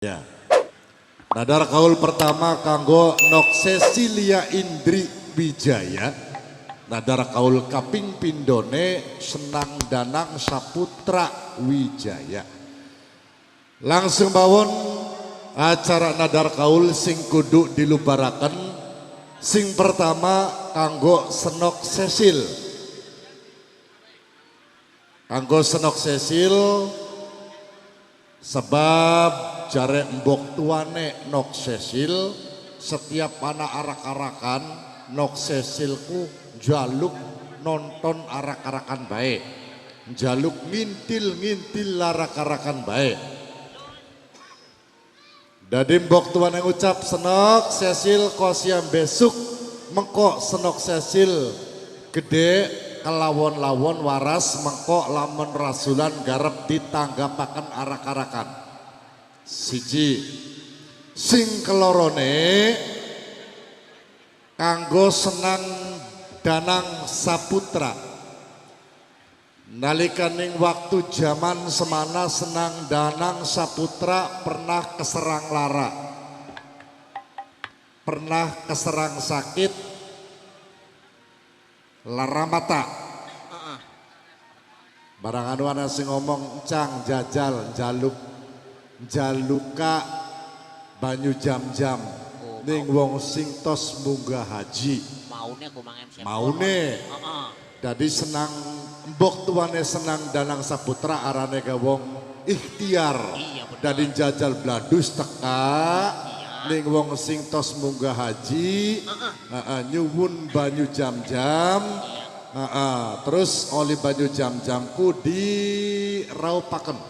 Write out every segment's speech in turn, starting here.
Ya. Nadar kaul pertama kanggo Nok Cecilia Indri Wijaya. Nadar kaul kaping pindone Senang Danang Saputra Wijaya. Langsung bawon acara nadar kaul sing kudu dilubaraken. Sing pertama kanggo Senok Cecil. Kanggo Senok Cecil sebab jare mbok tuane Nok Cecil setiap anak arak-arakan Nok Cecil ku jaluk nonton arak-arakan baik, jaluk ngintil-ngintil arak-arakan baik. Dadi mbok tuane ngucap, "Senok Cecil, kosiam besuk mengko Senok Cecil gede kelawon-lawon waras, mengko lamun rasulan garep ditanggapaken arak-arakan." Siji. Sing kelorone kanggo Senang Danang Saputra. Nalikaning waktu zaman semana Senang Danang Saputra pernah keserang lara, pernah keserang sakit lara mata. Barang anu ana sing ngomong, "Cang, jajal jaluk jaluka banyu jam-jam Oh, ning wong sing tos munggah haji." Maune ku Mang MC. Maune. Dadi Senang, mbok tuane Senang Danang Saputra arane ga wong ikhtiar. Iya, bener. Dadi jajal bladus teka ning wong sing tos munggah haji, heeh, nyuwun banyu jam-jam. Heeh, terus oli banyu jam-jamku diraupaken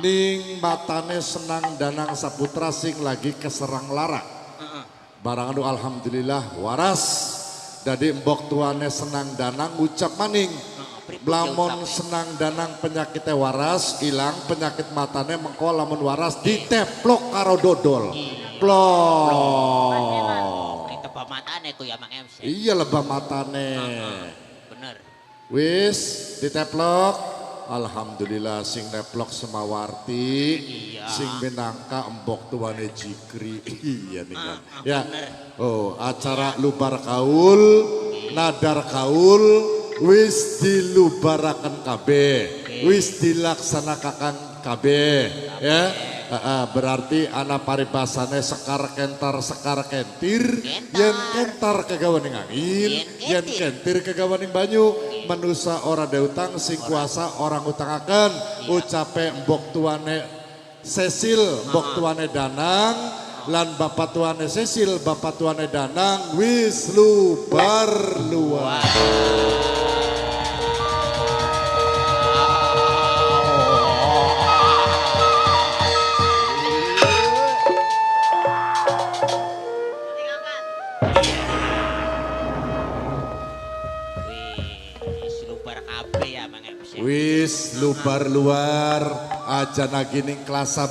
ning matane Senang Danang Saputra sing lagi keserang lara. Barang anu alhamdulillah waras. Dadi mbok tuane Senang Danang ngucap maning. Pripun Lamun ucape? Senang Danang penyakitnya waras, ilang penyakit matane, mengko lamun waras diteplok karo dodol. Plok. Ning tebak matane ku ya, Mang MC. Iya, lebah matane. Bener. Wis diteplok. Alhamdulillah sing neplok Semawarti, sing minangka embok tuane Jikri. Iya nih kan. Ya. Oh, acara lubar kaul, nadar kaul wis dilubaraken kabeh. Wis dilaksanakaken kabeh, ya. Heeh, berarti ana paribasane sekar kentar sekar kentir, Kentar. Yen kentar kegawa ning angin, Yen yen kentir. Kentir kegawa ning banyu, manusa ora ada utang, sing kuasa ora ngutangaken. Ucape mbok tuane Cecil, mbok tuane Danang, lan bapak tuane Cecil, bapak tuane Danang wis lubar luar. Wis lubar kabeh ya, Mang MC. Wis lubar luar aja nagi ning klasa.